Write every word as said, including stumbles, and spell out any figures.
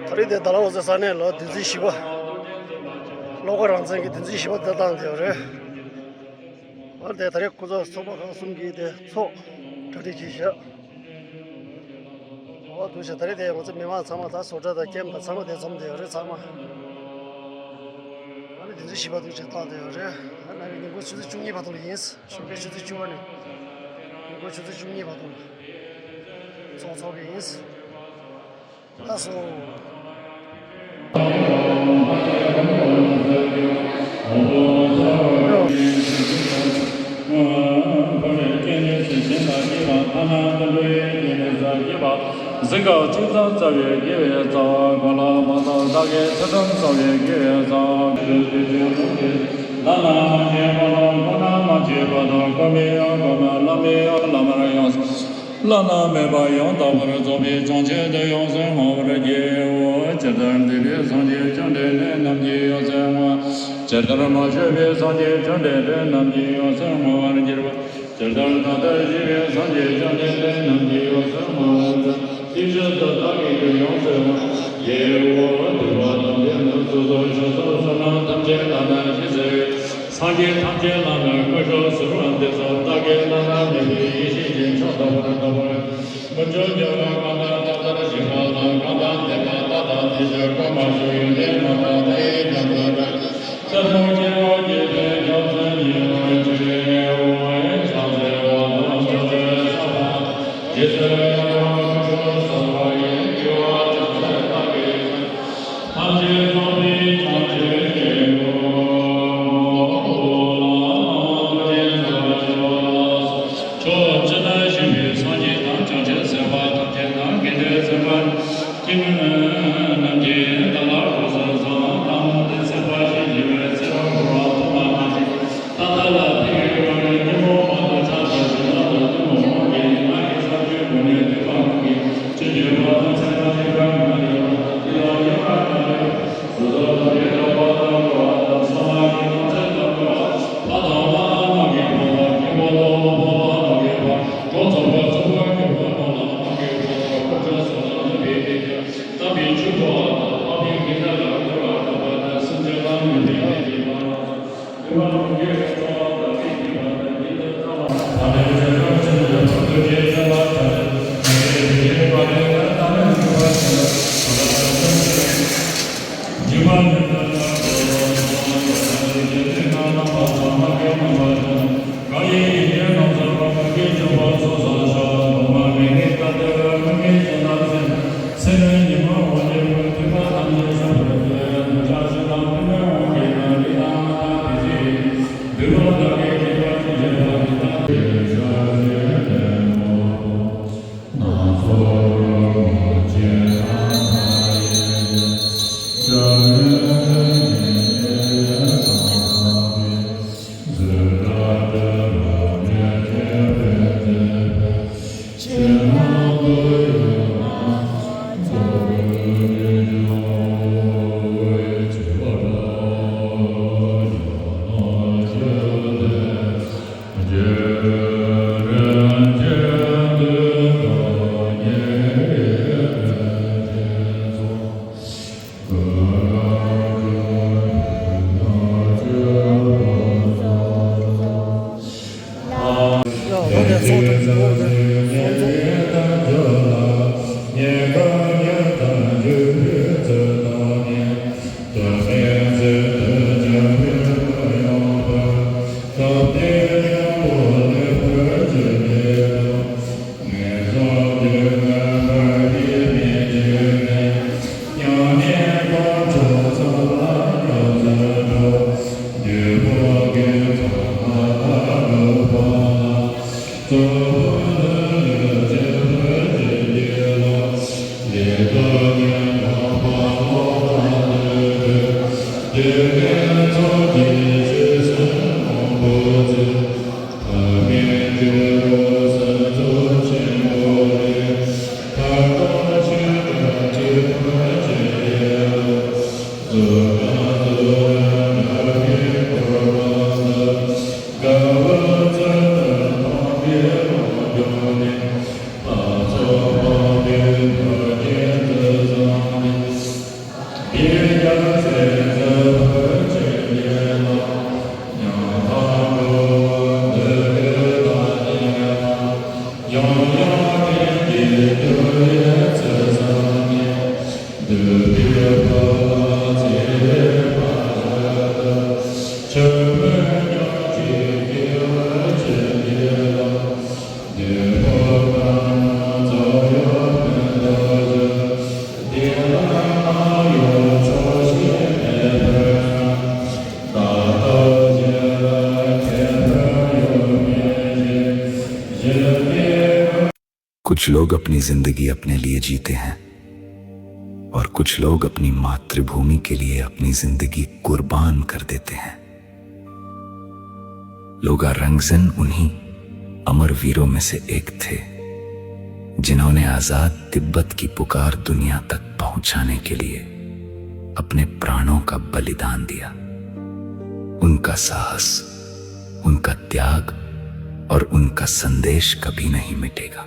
ད་རེས་དེ་ད་ལ་འོ་ཟེར་ས་གནས་ལ་བདུན་ཚིགས་བཞི་པ། བློ་དགའ་རང་བཙན་གྱི་བདུན་ཚིགས་བཞི་པ་དེ་བཏང་བསྡད་ཡོད་རེད། འོ་དེ་ད་རེས་ཁོ་ཚོ་ཚོགས་པ་ཁག་གསུམ་གྱིས་དེ་ཚོགས་གྲ་སྒྲིག་བྱས་བཞག་འོ་འདུག་བྱས་ད་རེས་དེ་ང་ཚོ་མི་མང་ཚང་མ་ད་བཟོ་གྲྭ་དང་ཀེམ་དང་ཚང་མ་དེ་འཛོམས་བསྡད་ཡོད་རེད་ཚང་མ། ཨ་ནི་བདུན་ཚིགས་བཞི་པ་འདུག་བྱས་བཏང་བསྡད་ཡོད་རེད། ཨ་ནི་ཉིན་གུང་ཆུ་ཚོད་བཅུ་གཉིས་བར་དུ་ལ་ཡིན། ཞོགས་ཀའི་ཆུ་ཚོད་བཅུ་པ་ནས་ཉིན་གུང་ཆུ་ཚོད་བཅུ་གཉིས་བར་དུ་ལ་ཚོགས་ཚོགས་ཀྱི་ཡིན། ལགས་སོ། གཟིགས་སྐབས་ཅི་ཙམ་རྩ་བའི་དགེ་བའི་རྩ་བ་གོ་ལ་མ་དང་བདག་གི་ཚུལ་ཁྲིམས་རྩ་བའི་དགེ་བའི་རྩ་བ་ལ་ལ་མ་བྱས་པ་དང་གོ་ན་མ་བྱས་པ་དང་གོ་མི་ཡང་གོ་མ་ལ་མི་ཡང་བླ་མར་ཡང་། བླ་ན་མེད་པ་ཡང་དག་པར་རྫོགས་པའི་བྱང་ཆུབ་ཏུ་ཡོངས་སུ་བསྔོ་བར་བགྱིའོ། ཇི་ལྟར་མཛད་པའི་སངས་རྒྱས་བཅོམ་ལྡན་འདས་རྣམས་ཀྱིས་ཡོངས་སུ་བསྔོ་བ། ཇི་ལྟར་མ་བྱས་པའི་སངས་རྒྱས་བཅོམ་ལྡན་འདས་རྣམས་ཀྱིས་ཡོངས་སུ་བསྔོ་བར་འགྱུར་བ། ཇི་ལྟར་ད་ལྟར་བཞུགས་པའི་སངས་རྒྱས་བཅོམ་ལྡན་འདས་རྣམས་ཀྱིས་ཡོངས་སུ་བསྔོ་བ། དེ་བཞིན་དུ་བདག་གིས་ཀྱང་ཡོངས་སུ་བསྔོ་བར་བགྱིའོ། སྡིག་པ་ཐམས་ཅད་ནི་སོ་སོར་བྱང་སེམས་བསོད་ནམས་ཐམས་ཅད་བླ་ན་ཡེ་ཤེས་སངས་རྒྱས་ཐམས་ཅད་བླ་ན་བསྔོ་ཞིང་གསོལ་བ་འདེབས་སོ། བདག་གིས་བླ་ན་མེད་པའི་ཡེ་ཤེས་ཀྱི་མཆོག་ཐོབ་པར་འདོད་པ། མི་བསྐྱོད་རྒྱལ་བ་གང་དང་ད་ལྟར་བཞུགས་པ་དང་། གང་དང་འདས་པ་ད་ལྟ་དེ་བཞིན་གོང་མ་བཞུགས་ཡོན་ཏན་རྣམ་པ་མཐའ་ཡས་རྒྱ་མཚོའི་སྒྲ། ཆེན་པོ་སྐྱེ་བོ་སྐྱེ་མཆེད་ཁྱབ་བརྡལ་ཉེ་བར་སྤྱོད། ཕྱག་འཚལ་བ་དང་ཕྱག་འཚལ་ས་དང་། རྗེས་སུ་ཡི་རང་བ་སྐུ་ཞབས་སུ་བ་ཡི་དགེ་བ་ཅུང་ཟད་བདག་གིས་ཐམས་ཅད་ཚངས་པའི་བྱང་ཆུབ་སྙིང་པོ་ལ་ཕྱོགས་བཅུ་ན་བཞུགས་པའི་སངས་རྒྱས་དང་བྱང་ཆུབ་སེམས་དཔའ་ཐམས་ཅད་དང་དགེ་འདུན་སེམས་དཔའ་སྐྱེ་དངོས་རྣམས་ཀྱིས་བདག་ལ་གུས་བསུ་བསངས་དང་། དེ་ཚེ་དཔའ་ཞིང་རྒྱས་པའི་ཚེ་རབས་འཁོར་བ་ཐོག་མ་ནས་ད་ལྟ་ལ་ཐུག་གི་བར་ཉོན་མོངས་པ་དང་ཕྱག་བྱ་ཞིང་ལ་ལ་གཏི་མུག་དབང་གིས་ང་ཡི་བསམ་སྤྱོད་སྒོ་ནས་སྡིག་པ་དང་གི་ཆོས་བརྗོད་པ་དང་ཚད་མ་ཞིག་ག་ང་ཡོད་པ་དང་དེ་ལ་ཡོད་པ་ལྟ་བུའི་བཟོད་པ་དང་བདེ་དང་བ་དང་གོ་བ་དང་ཚང་མ་གི་ནང་ཚན་དང་གོ་བ་ཕ་དང་མ་དང་ནང་གི་བུ་དང་གི་བུ་དང་ནང་གི་བུ་གྲོགས་ཚོགས་པ་ཚོགས་པ་གི་བུ་དང་ནང་གི་བུ་དང་ཁོ་ཚོ་ཚོགས་ལ་ནི་བེད་དེ་ཀྱང་བསམ་པའི་ཆུ་ཐོགས་པ་དང་འཕགས་པའི་དགེ་འདུན་ལ་འགྲོ་བ་དང་བ་དང་སེམས་ཅན་ལ་ནི་བེད་དེ་ཀྱང་བ་དང་། लोग अपनी जिंदगी अपने लिए जीते हैं और कुछ लोग अपनी मातृभूमि के लिए अपनी जिंदगी कुर्बान कर देते हैं। लोगा रंगजन उन्हीं अमर वीरों में से एक थे, जिन्होंने आजाद तिब्बत की पुकार दुनिया तक पहुंचाने के लिए अपने प्राणों का बलिदान दिया। उनका साहस, उनका त्याग और उनका संदेश कभी नहीं मिटेगा।